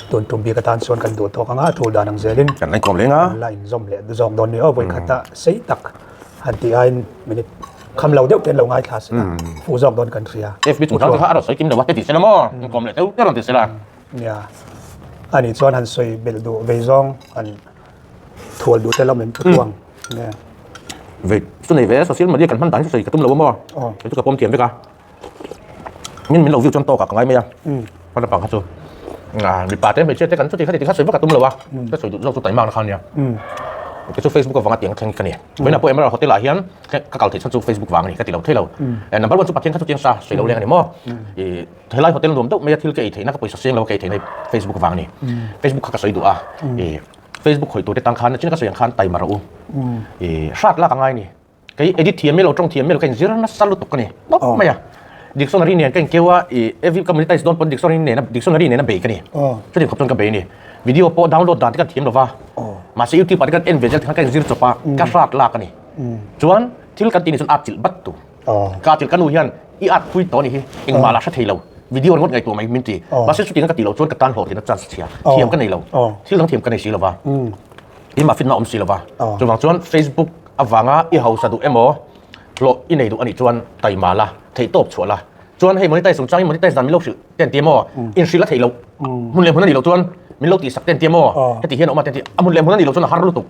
tun tum bik atan chuan kan duh tawk ang a, thu dan ang zelin kan la inkawm leng a, kan la inzawm leh zawk dawn ni aw vawikhat a sei tak han tih aiin minute Kham lo deuh te an lo ngaithla se a, fuh zawk dawn kan hria. FB chungchang te kha a rawn sawi kim lo a, te ti sela maw? Inkawm leh deuh te rawn ti sela. Nia, ani chuan han sawi belh duh vei zawng han thual duh te lam em pu tuang. Nia. Vei chu nei ve, social media kan hman dan hi chu sawi ka tum lo a maw? Kei chu ka pawm thiam vek a. Min min lo view chuan tawk ah ka ngai mai a. Hman lampang kha chu mipa te hmeichhia te kan chuti khati ti kha sawi vak a tum lo a. Ka sawi duh zawk chu taima na kha ania. Kei chu Facebook avanga tiang thleng ka ni. Vawiinah pawh Emerald Hotel ah hian ka kal theih chhan chu Facebook vang a ni ka ti lo thei lo. Number one chu Pathian kha chu chiang sa sawi lo leng a ni maw. Helai hotel nuam deuh mai a thil ka ei theihna ka pawisa seng lo a ka ei theihna hi Facebook vang a ni. Facebook kha ka sawi duh a. Facebook khawih tur te tang khan nachin ka sawi ang khan taima rawh u. Hrat lak a ngai a ni. Kei edit thiam miah lo, tawng thiam miah lo ka inzir nasa lutuk ka ni tawp mai a. Dictionary nen ka inkeu a, i every ka monetize dawn pawn dictionary nena dictionary nena bei ka ni. Chutiang khawp chuan ka bei a ni. Video pawh download dan te kan thiam lo va, mahse YouTube ah te kan en ve zel tikhan ka inzir chawp a, ka hrat lak a ni. Chuan thil kan tih ni chuan at chilh bat tur. Ka at chilh ka nu hian i at pui tawh a ni hi, engmah lah hre thei lo, video ringawt ngaihtuah mai min ti. Mahse chutiang ka tih loh chuan ka tan hlawhtlin a chance chhia, thiam ka nei lo, thil dang thiam ka nei si lo va. Keimah fitna awm si lo va. Chuvang chuan Facebook avanga i hausa duh emaw hlawh i nei duh anih chuan taima la, theihtawp chhuah la. Chuan hei monetize chungchang hi monetize dan min lo hrilh te an ti emaw, inhrilh a theih loh, hmun leh hmun a nih loh chuan min lo tihsak te an ti emaw, heti hian a awm a te an ti, a hmun leh hmun a nih loh chuan a har lutuk.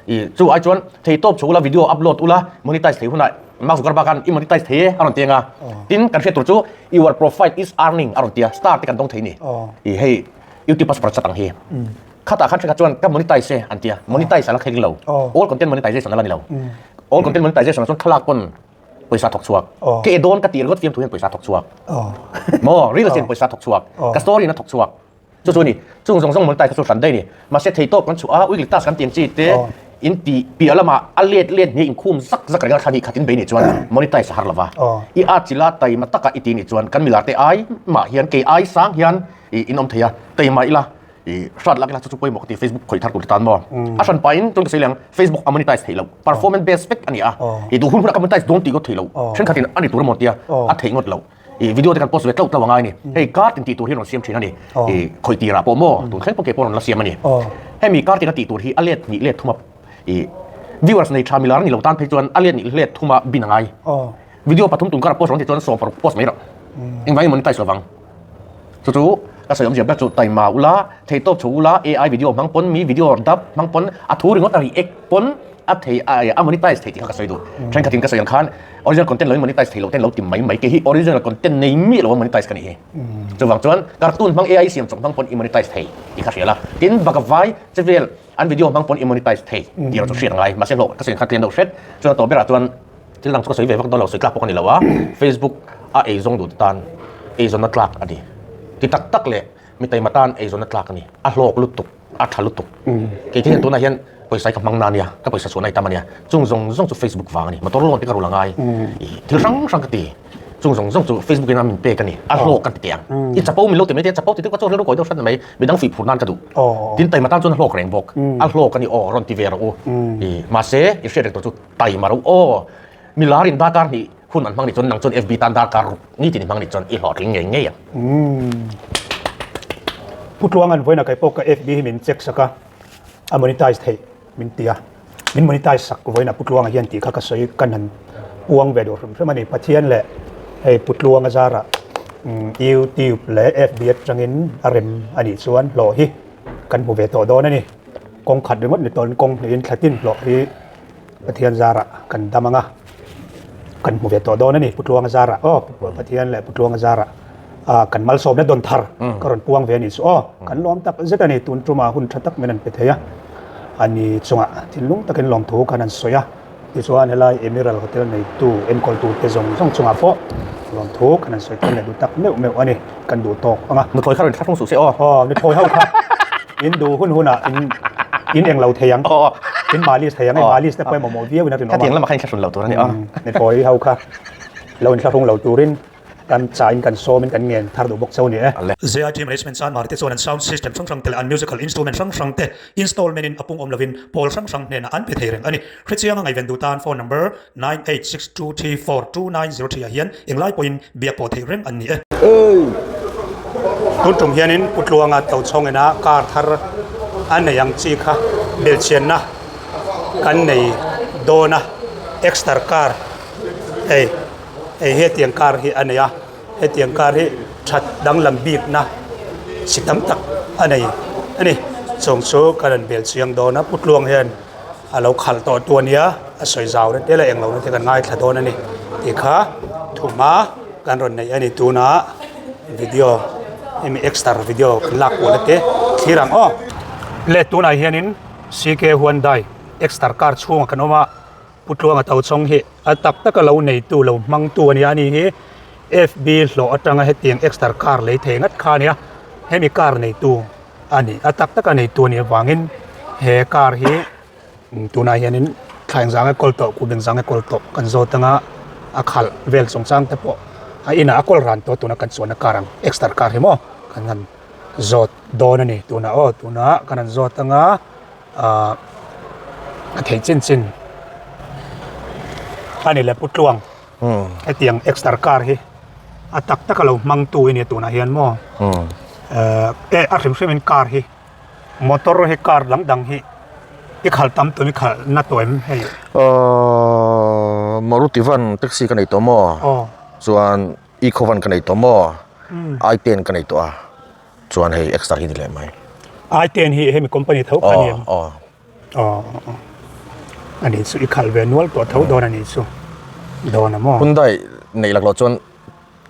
I chu ai chuan theihtawp chhuah ula, video upload ula, monetize theih hunah Mark Zuckerberg khan i monetize thei e a rawn ti ang a. Tin, kan hriat tur chu your profile is earning a rawn ti a, star te kan dawng thei ni. I hei YouTube a super chat ang hi. Khatah khan thenkhat chuan ka monetize e an ti a, monetize a la thleng lo, all content monetization a la ni lo. All content monetization ah chuan thlalak pawn pawisa thawk chhuak, ka e dawn ka tih ringawt fiamthu hian pawisa thawk chhuak, maw reels hian pawisa thawk chhuak, ka story in a thawk chhuak, chu chu a ni. Chung zawng zawng monetize kha chu hran daih a ni. Mahse theihtawp kan chhuah a, weekly task kan tih ang chi te in tih piah lamah a let let hnih inkhum zak zak reng a thla hnih khat in bei nih chuan monetize a har lo va. I at chila taima taka i tih nih chuan kan milar te ai mah hian kei ai sang hian i in awm thei a, taima ila i hrat lak ila chu chu pawimawh ka ti Facebook khawih thar tur tan maw a hran pahin chuan ka sawi leh ang Facebook a monetize theih loh performance based vek a ni a i duh hun hunah ka monetize dawn tih ngawt theih loh thenkhatin a ni tur emaw tia a theih ngawt loh i video te kan post ve tlauh tlauh a ngai a ni hei card in tih tur hi rawn siam thin a ni i khawih tirah pawh maw tun thleng pawh ke pawh rawn la siam a ni hemi card in a tih tur hi a let hnih let thuma i viewers nei tha milar a ni lo tan phei chuan a let hnih let thuma bin a ngai video pathum tun kar a post rawn tih chuan 16 post mai rawh engvangin monetize lovang. Chu chu ka sawi awmzia ber chu taima ula, theihtawp chho ula, AI video hmang pawn mi video dub hmang pawn a thu ringawt a react pawn a thei a monetize thei tih kha ka sawi duh. Thenkhatin ka sawi ang khan original content loin monetize thei loh ten lo ti mai mai kei hi original content nei miah lo a monetize ka nih hi. Chuvang chuan cartoon hmang AI siam chawp hmang pawn i monetize thei tih kha hria la. Tin Bagavai chevel an video hmang pawn i monetize thei tih erawh chu hriat a ngai. Mahse hlawh ka sawi ang khan tlem deuh hret. Chuan a tawh berah chuan Thil dang chu ka sawi ve vak dawn lo, sawi tlak pawh ka ni lo a, Facebook a eizawn duh te tan eizawnna tlak a ni. Ti tak tak leh mi taima tan eizawnna tlak a ni. A hlawk lutuk, a tha lutuk. Kei thil hian tunah hian pawisa hi ka hmang na ania, ka pawisa chhuahna hi tam ania. Chung zawng zawng chu Facebook vang a ni. Motor loan te ka rul a ngai, thil hrang hrang ka ti. Chung zawng zawng chu Facebook in a min pek a ni. A hlawk ka ti teh ang. I chapo min lo ti mai te, chapo ti deuh ka chaw rilru kawi deuh hrat mai. Midang fuih phur nan ka duh. Tin taima tan chuan a hlawk reng bawk. A hlawk a ni aw, rawn ti ve rawh u. Mahse, i hriat reng tur chu Taima ro aw. Milar in darkar hnih hun an hmang nih chuan nang chuan FB tan darkar ruk nitin i hmang nih chuan i hlawhtling ngei ngei ang. Pu Tluangan vawiin a kai pawh ka FB hi min check sak a. A monetize theih min ti a, min monetize sak vawiin a Pu Tluanga hian tih kha ka sawi kan han puang ve duh hrim hrim a ni. Pathian leh hei Pu Tluanga zarah YouTube leh FB atangin a rem a nih chuan hlawh hi kan hmu ve tawh dawn a ni. Kawng khat ringawt ni tawhin kawng hnihin thla tin hlawh hi Pathian zarah kan dam ang a, kan hmu ve tawh dawn a ni Pu Tluanga zarah aw Pathian leh Pu Tluanga zarah kan malsawmna dawn thar ka rawn puang ve a nih chu aw kan lawm tak zet a ni tun tumah hun tha tak min an pe thei a ani chungah thinlung takin lawmthu khan an sawi a tichuan helai Emerald Hotel neitu enkawltu te zawng zawng chungah pawh lawmthu khan an sawi thar leh duh tak meuh meuh a ni kan duh tawk ang a. Nuthlawi kha rawn thlahrung suh se aw. Aw nuthlawi ho kha. In duh hun hunah in in englo thei ang. In malis thei ang. Hei malis te pawh hi mamawh viau in a rinawm a. Khatiang lamah khan in thlahrun lo tur a ni aw. Nuthlawi ho kha lo in thlahrung lo turin kan chahin kan sawmin kan ngen thar duh bawk cheu a ni e. ZIT Management Chanmar te chuan an sound system hrang hrang te leh an musical instrument hrang hrang te installment in a pung awm lovin pawl hrang hrang hnenah an pe thei reng a ni. Hrechianga ngaihven duh tan phone number 9862342903 ah hian englai pawhin biak pawh theih reng an ni e. Tun tum hianin Pu Tluanga Tochhawng ina car thar a nei ang chi kha belhchianna kan nei dawn a, Exter car hei hei hetiang car hi a nei a, hetiang car hi that danglam bikna chi tam tak a nei a ni. Chung chu kan rawn belhchiang dawn a, Pu Tluang hian. A lo khalh tawh tu a nia, a sawi zau reng tel a englo na te kan ngaithla dawn a ni tih kha thuma kan rawn neih a ni tunah video hemi extra video kan lak kual te thlir ang aw. Le tunah hianin CK Hyundai Exter car chhungah kan awm a, Pu Tluanga Tochhawng hi a tak taka lo neitu lo hmangtu a nia a ni hi FB hlawh atanga hetiang Exter car lei thei ngat kha a nia hemi car neitu. A ni, a tak taka neitu a nih avangin he car hi tunah hianin thla engzang nge kawl tawh, kum engzang nge kawl tawh kan zawt anga a khalh vel chungchang te pawh a inah a kawl ran tawh tuna kan chuanna car ang exter car hi maw kan han zawt dawn a ni tunah aw tunah kan han zawt anga ahh a theih chin chin a ni le Pu Tluang. Hetiang exter car hi a tak taka lo hmangtu i nia tunah hian maw eh a hrim hrimin car hi motor hi car dang dang hi i khalh tam tawh i khalh na tawh em hei. Ahh Maruti van taxi ka nei tawh maw chuan eco van ka nei tawh maw i ten ka nei tawh a chuan hei exter hi ni leh mai. I ten hi hemi company tho kha a ni em? Aw a nih chu i khalh ve nual tawh tho dawn a nih chu dawn a maw. Hyundai neih lak loh chuan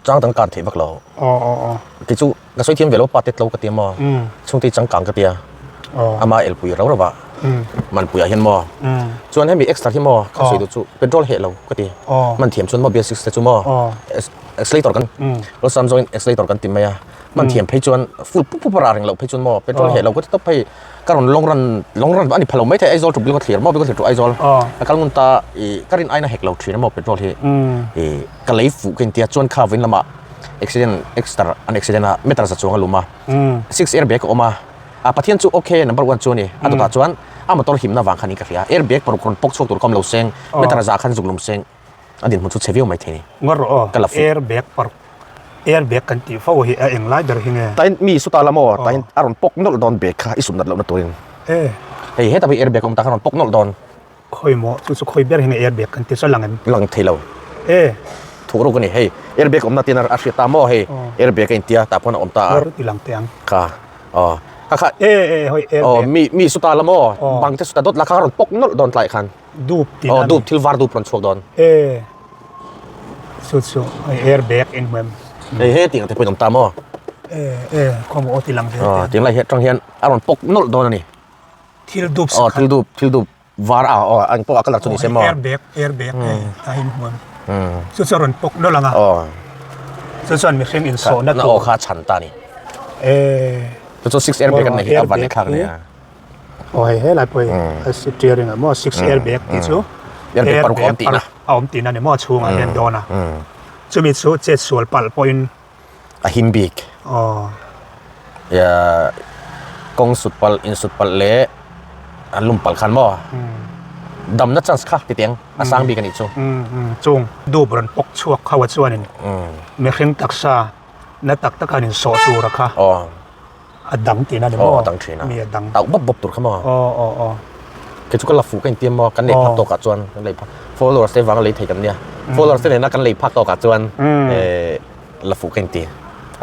chang dang kan theih vak lo. Aw aw aw. Kei chu ka sawi thiam ve lo pa te tlo ka tia maw. Chhungte hi changkang ka tia. Aw. Ama elpui rau rau a. Manpuiah hian maw. Chuan hemi extra hi maw ka sawi duh chu petrol heh lo ka ti. Aw. Man thiam chuan maw BS six te chu maw. Aw. Accelerator kan awlsam zawngin accelerator kan ti mai a. Man thiam phei chuan full pup pup a rah reng loh phei chuan maw petrol heh lo ka ti tawp phei. Ka rawn long run long run a ni phalo maithei Aizawl to Bilkhawthlir maw Bilkhawthlir to Aizawl a kal ngun ta ih ka rin aina hek lo thin a maw petrol hi ih ka lei fuh ka intia chuan kha vawiin lamah accident exter an accident a meter za chuang a lum a six air bag a awm a a Pathian chu ok number one chu a ni a dawtah chuan a motor himna vang khan in ka hria air bag paruk rawn pawk chhuak tur kha awm lo seng meter za khan zuk lum seng. A dinhmun chu chhe viau mai thei ni. Ngaw rawh aw, Ka la fuh. Air bag paruk, air bag kan tih fo hi a eng lai ber hi nge? Tain mi su ta la maw, tain a rawn pawk nawlh dawn bag kha i sum nat lohna turin. E. Hei heta pawh hi air bag a awm ta kha a rawn pawk nawlh dawn. Khawi maw, chu chu khawi ber hi nge air bag kan ti chu a lang em? Lang thei lo. E. Thuk ruk a ni, hei air bag awmna tin a hriat ta maw hei air bag a intia tah pawn a awm ta a. Ngaw rawh ti lang teh ang. Kha aw kha kha. E e hawi air bag. Aw mi mi su ta la maw, bang te su ta dawt la kha a rawn pawk nawlh dawn tlaiah khan. Dup tih na Aw dup thil var dup rawn chhuak dawn. E chu chu hei air bag in hmu em. Hei he tiang te pawhin awm ta maw? E e khawmaw aw ti lang ve te. Aw tiang lai hi atang hian a rawn pawk nawlh dawn a ni. Thil dup Aw thil dup thil dup var a aw ang pawh a colour chu ni se maw? Air bag air bag hei ta hi in hmu em. Chu chu a rawn pawk nawlh ang a. Aw. Chu chuan mihring insawhna tur. Aw kha a chhan ta a ni. E. Chu chu six air bag an nei hi a van thlak a ni a. Aw hei helai pawh hi a steering ah maw six air bag tih chu air bag paruk a awm tihna a awm tihna ni maw chhungah hian dawn a chumi chu chet sual palh pawhin a him bik aw kawng sut palh in sut palh leh an lum palh khan maw damna chance kha ti teng a sang bik a nih chu chung dup rawn pawk chhuak ho a chuanin mihring taksa na tak tak an insawh tur a kha aw. A dang tihna ni maw? Aw, a dang thin a. Mi a dang. Tauh bawp bawp tur kha maw? Aw, aw, aw. Kei chu ka la fuh ka intiam maw? Kan lei phak tawkah chuan kan lei phak followers te vanga lei thei kan nia. Followers te nena kan lei phak tawkah chuan la fuh ka inti.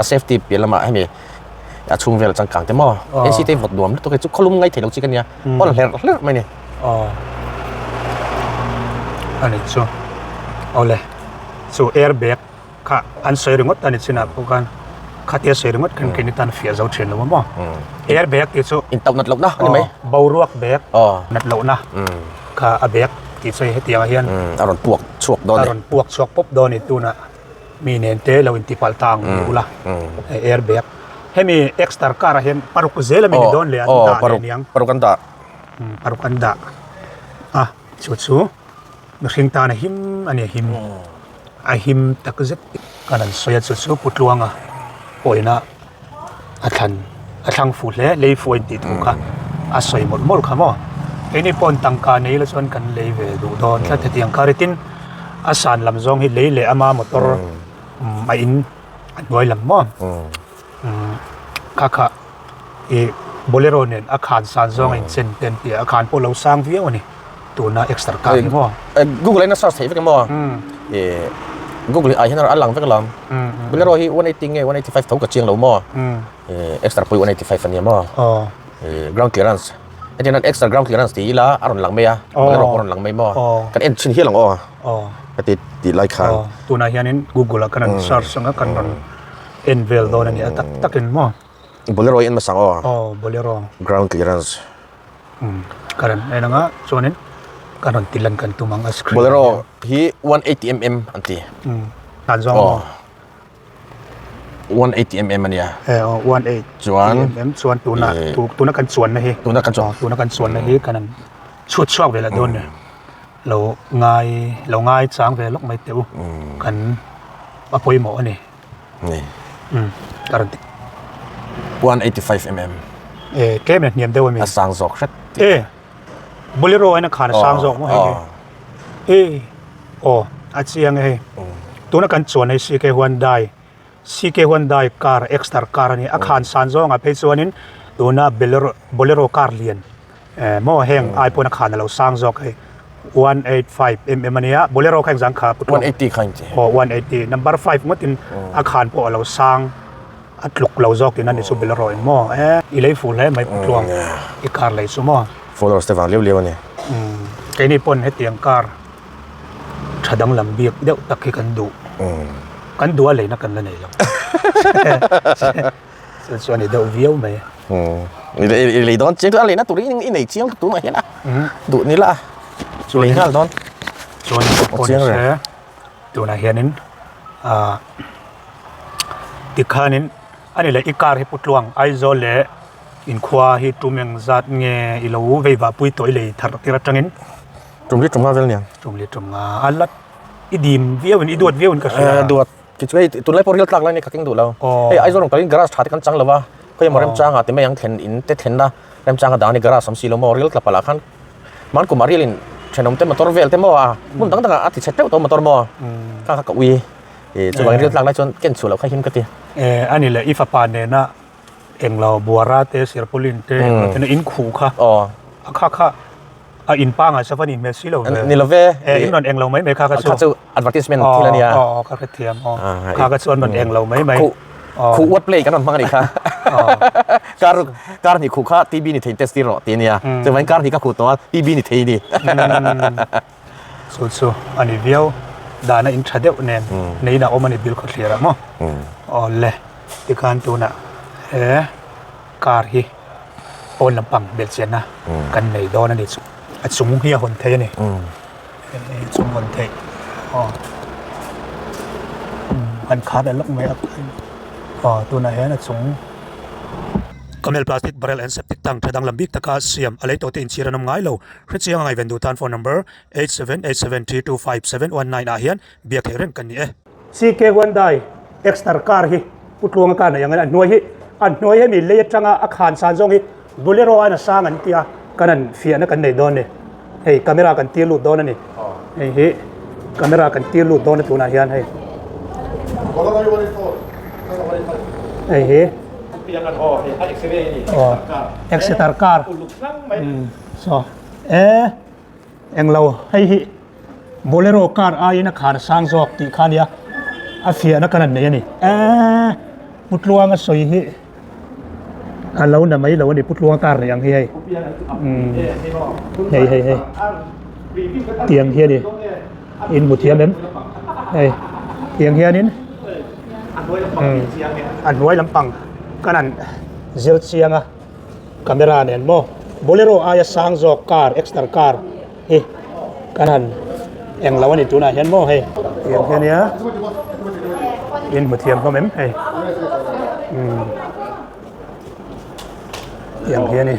A safety piah lamah hemi a chhung vel changkang te maw? AC te vawt nuam lutuk e chu khawlum ngai thei lo chi ka nia. Aw la hlerh hlerh mai ni. Aw. A ni chu. Awle. Chu airbag Kha an sawi ringawt a ni chinah pawh khan khatia sawi ringawt khan keini tan fiah zo thin lo a maw? Air bag tih chu Intauh nat lohna a ni mai. Boruak bag nat lohna kha a bag tih chu hetiangah hian a rawn puak chhuak dawn a ni. A rawn puak chhuak pawp dawn a ni tunah mi nen te lo intipalh ta ang ni ula air bag. Hemi Exter car ah hian paruk zel a mi ni dawn leh an dah leh aniang. Paruk an dah. Paruk an dah a chu chu. Mihring tan a him a ni a him a him tak zet kan han sawi a chu chu Pu Tluanga pawhina a thlan a thlang fuh hle lei fuh a intih thu kha a sawi mawlh mawlh kha maw keini pawn tangka nei la chuan kan lei ve duh dawn tlat hetiang kha ritin a san lam zawng hi lei leh ama motor a in a hnuai lam maw. Kha kha ih bolero nen a khan san zawng a inchen te an ti a, a khan pawh lo sang viau a ni tuna extra car hi maw. Google in a search theih vek emaw ih google ah hian a lang vek alawm bolero hi 180 nge 185 tho ka chiang lo maw ih extra pawh hi 185 a nia maw ih ground clearance hetiang hian extra ground clearance tih ila a rawn lang mai a bolero pawh a rawn lang mai maw kan en chhin hial ang aw heti tih lai khan. Tunah hianin google ah kan rawn search ang a kan rawn. En vel dawn a ni a tak takin maw. Bolero hi en hmasa ang aw. Aw bolero. Ground clearance. Umm ka rawn en anga chuanin ka rawn ti lan kan tum ang a screen. Bolero hi 180 mm an ti. Umm dan zawng maw. 180 mm a nia. E aw 180 Chuan mm chuan tuna tuna kan chuanna hi. Tuna kan chuan. Tuna kan chuanna hi kan han chhut chhuak ve leh dawn ni. Lo ngai lo ngai chang ve lawk mai teh u. Kan a pawimawh a ni. Ni. Umm ka rawn ti. 185 mm. E tlem in a hniam deuh a mi. A sang zawk hret. E Bolero aiin a khan a sang zawk maw hei hi. E aw a chiang e hei. Tuna kan chuan hei CK Hyundai CK Hyundai car Exter car a ni a khan san zawngah phei chuanin tuna Bolero Bolero car lian Eh maw heng ai pawn a khan a lo sang zawk hei 185 mm a nia bolero kha engzang kha putluang 180 kha inti aw 180 number 5 ngawtin a khan pawh a lo sang a tluk lo zawk in a ni chu bolero in maw eh i lei fuh hle mai putluang i car lei chu maw followers te vang liau liau a ni keini pawn hetiang car tha danglam bik deuh tak hi kan duh kan duh a leina kan la nei lo. Chu chu a ni deuh viau mai. I lei dawn chiang chu a leina tur i nei chiang lutuk tunah hian a duh ni la lei nghal dawn. Chuan pawh ni se tunah hianin ah tikhanin a ni leh i car hi Putluang Aizawl leh inkhua hi tum engzat nge i lo vei vah pui tawh i lei thar tir atangin. Tum li tum nga vel nia. Tum li tum nga a la i dim viau in i duat viau in ka hria. Duat. Tichuan hei tunlai pawh rial tlak lai nei kha keng duh lo. Hei Aizawl rawn kalin garage tha te kan chang lo va, khawi emaw remchanga ti mai ang thlen in te thlenna remchanga dang a ni garage awm si lo maw rial tla palh ah khan hman kumah rialin thenawm te motor vel te maw a hmun dang dangah a ti chhe teuh tawh motor maw kha kha ka ui ih chuvangin rial tlak lai chuan ken chhuah loh kha him ka ti. Eh a ni leh i fapa nena englo buara te sirpawlin te englo te in khuh kha a kha kha A in pangai sa va ni hmel si lo ve. Ni lo ve. E in rawn eng lo mai mai kha ka chu. Kha chu advertisement thil a nia. Aw aw ka hrethiam aw. Kha ka chu an rawn eng lo mai mai. Khuh khuh word play kan rawn hmang a nih kha. Kar kar hnih khuh kha TB ni thei test tir rawh tih a nia. Chuvangin kar hnih ka khuh tawh a TB ni thei ni. Chu chu a ni viau. Dana in tha deuh nen neiin a awm a ni Bilkhawthlir ah maw. Aw le tikhan tunah he car hi pawn lampang belhchianna kan nei dawn a ni chu a chung hi a hawn thei a ni a chung hawn theih aw an khar leh lawk mai a aw tunah hian a chung Camel plastic barrel and septic tank tha danglam bik taka siam a lei tawh te inchhir an awm ngai lo hrechiang a ngaihven duh tan phone number 8787325719 ah hian biak theih reng kan ni e. CK Hyundai Exter car hi Pu Tluanga car nei ang a hnuai hi a hnuai hemi lei atanga a khan san zawng hi Bolero aiin a sang an tia kan han fiahna kan nei dawn a ni hei camera kan tir lut dawn a ni hei hi camera kan tir lut dawn a tunah hian hei hei hi. Aw Exeter car saw e englo hei hi Bolero car aiin a khar sang zawk tih kha nia a fiahna kan han nei a ni e Putluanga sawi hi a lo na mai lo a ni Putluanga car nei ang hi hei hei hei hei tiang hi a ni. In hmu thiam em? Hei tiang hianin a hnuai lampang kan han zir chiang a camera nen maw bolero aia sang zawk car exter car hi kan han eng lo a ni tunah hian maw hei tiang hi ania in hmu thiam hlawm em hei umm. Tiang hi a ni.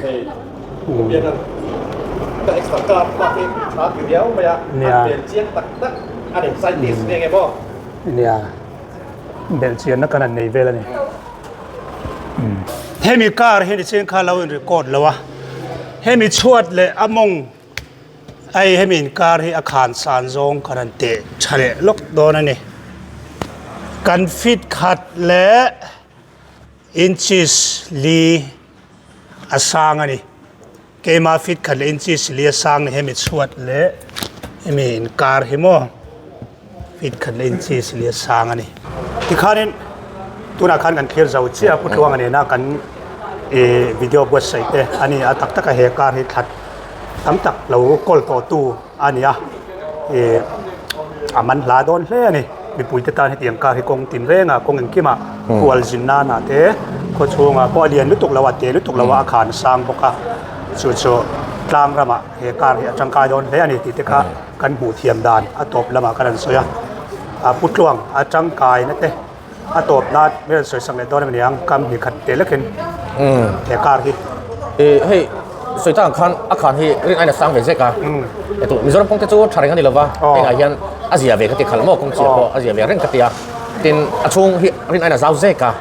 Nia. Nia. Belhchianna kan han nei vel a ni. Hemi car hi nichin kha lo in record lo a. Hemi chhuat leh a mawng hei hemi inkar hi a khan san zawng kan han teh tha leh lawk dawn a ni. Kan fit khat leh. Inches li a sang a ni. Keima fit khat leh inches li a sang ni hemi chhuat leh hemi inkar hi maw fit khat leh inches li a sang a ni. Tikhanin tunah khan kan thlir zo chiah a Pu Tluanga nena kan ih video buatsaih te a ni a tak taka he car hi thlat tam tak lo kawl tawh tu a ni a ih a man hla dawn hle a ni mipuite tan hetiang kar hi kawng tin reng a kawng engkim ah kual zin nan ah te khaw chhung ah pawh a lian lutuk lo a te lutuk lo a a khan sang bawk a chu chu tlang ramah he car hi a tangkai dawn hle a ni tih te kha kan hmuh thiam dan a tawp lamah kan han sawi a a putluang a tangkai na te. A tawp nan min rawn sawi sak leh dawn em ni ang kam hnih khat teh lekin he car hi. Ih hei sawi tak ang khan a khan hi rin aina sang ve zek a etu Mizoram kawng te chu tha reng a ni lova hengah hian a zia ve ka ti khalh maw kawng chhia pawh a zia ve reng ka ti a tin a chhung hi rin aina zau zek a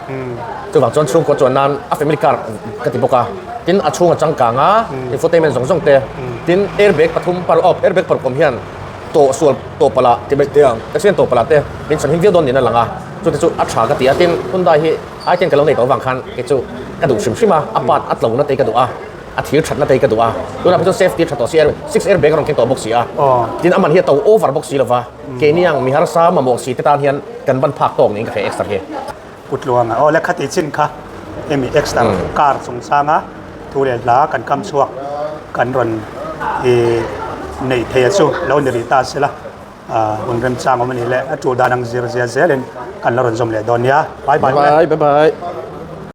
chuvang chuan chhungkaw chuan nan a family car ka ti bawk a tin a chhung a changkang a infotainment zawng zawng te tin airbag pathum paruk aw airbag paruk awm hian tawh sual tawh palh ah ti mai teh ang accident tawh palh ah te min chhan him viau dawn niin a lang a chute chu a tha ka ti a tin Hyundai hi ai ten ka lo nei tawh avang khan kei chu ka duh hrim hrim a a part a tlo na te hi ka duh a a thir that na te hi ka duh a tunah phei chuan safety a tha tawh si a six air bag a rawn keng tawh bawk si a tin a man hi a to over bawk si lova keini ang mi harsa mamawh si te tan hian kan ban phak tawk niin ka hre extra hi. Putluanga aw le khati chin kha hemi extra car chungchanga thu leh hla kan kam chhuak kan rawn ih neih thei a chu lo ni rih ta sela ah hun remchang awm a nih leh a tul dan ang zir zia zelin kan la rawn zawm leh dawn nia bye bye. Bye bye.